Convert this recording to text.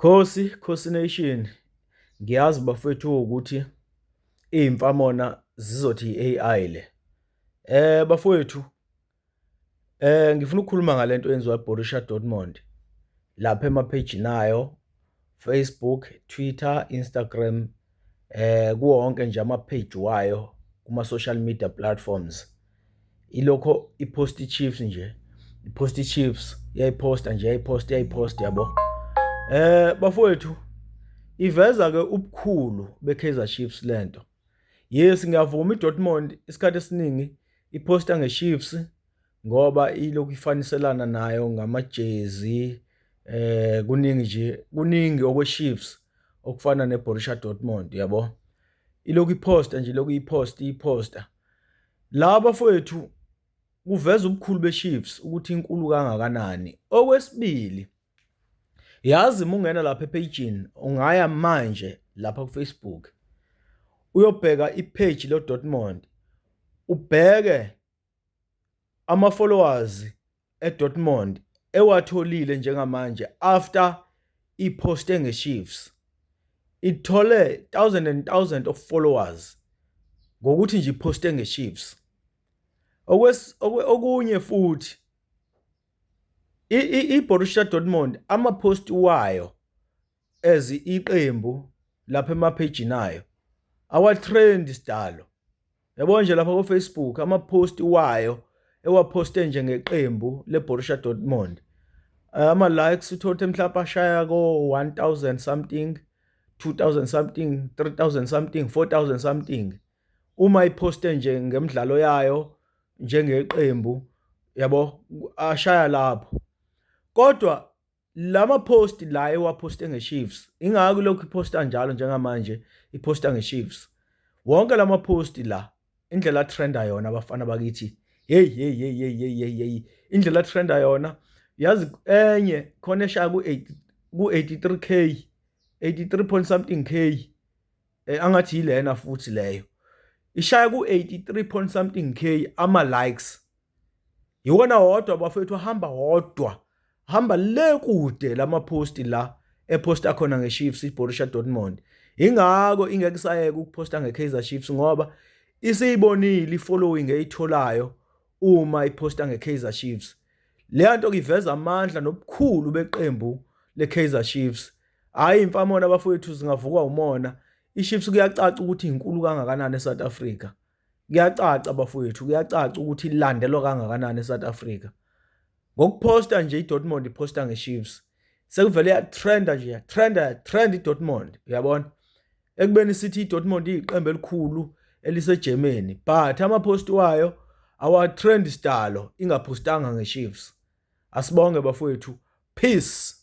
Khosi, Khosi Nation, ngiyazi bafowethu ukuthi iy'mfamona zizothi i-AI le. Bafowethu, ngifuna ukukhuluma ngale nto eyenziwa i-Borussia Dortmund lapha emaphejini ayo, Facebook, Twitter, Instagram, kuwo wonke nje ama-page wayo kuma-social media platforms. Ilokho i-post i-Chiefs nje, i-post i-Chiefs, iyayiphosta nje, iyayiphosta, iyayiphosta yabo. Bafowethu, iveza-ke ubukhulu be-Kaizer Chiefs lento. Yes, ngiyavuma i-Dortmund isikhathi esiningi iphosta nge-Chiefs ngoba ilokhu ifaniselana nayo ngamajezi, kuningi nje, kuningi okwe-Chiefs okufana ne-Borussia Dortmund yabo. Ilokhu iphosta nje, ilokhu iphosta, iphosta. La bafowethu kuveza ubukhulu be-Chiefs ukuthi inkulu kangakanani. Okwesibili, yazi uma ungena lapha ephejini, ungaya manje lapha ku-Facebook uyobheka ipage lo-Dortmund, ubheke ama-followers e-Dortmund ewatholile njengamanje after iphoste nge-Chiefs. Ithole thousand and thousand of followers ngokuthi nje iphoste nge-Chiefs. Okunye futhi, i-Borussia Dortmund ama-post wayo as iqembu lapha emaphejini ayo awa-trend sidalo. Yabo nje lapha ku-Facebook ama-post wayo ewaphoste nje ngeqembu le-Borussia Dortmund, ama-likes uthole mhlawumbe ashaya ko-1000 something, 2000 something, 3000 something, 4000 something, uma iphoste nje ngemidlalo yayo njengeqembu yabo, ashaya lapho. Kodwa lama post la ewaphoste nge-Chiefs, ingako lokhu iphosta njalo njengamanje iphosta nge-Chiefs, wonke lama post la, indlela trenda yona abafana bakithi, hey hey hey hey hey hey hey, indlela trenda yona. Yazi enye khona eshaya ku-8 ku-83K, 83 point something K, angathi yilena futhi leyo ishaya ku-83 point something K ama likes. Iwona wodwa bafethu, ahamba wodwa, hamba le kude lama post la eposta khona nge-Chiefs iBorussia Dortmund. Ingako ingeke isayeke ukuphosta nge-Kaizer Chiefs, ngoba isiyibonile i-following eyitholayo uma iphosta nge-Kaizer Chiefs. Leya nto iveza amandla nobukhulu beqembu le-Kaizer Chiefs. Hhayi imfamona bafowethu, zingavukwa umona. I-Chiefs kuyacaca ukuthi inkulu kangakanani eSouth Africa. Kuyacaca bafowethu, kuyacaca ukuthi ilandelwa kangakanani eSouth Africa. Ngokuphosta nje iDortmund iphosta ngeChiefs, sekuvele yatrenda nje, yatrenda, yatrenda iDortmund, uyabona. Ekubeni sithi iDortmund iyiqembu elikhulu eliseGermany, but ama-post wayo awa-trend sidalo ingaphostanga ngeChiefs. Asibonge bafowethu, peace.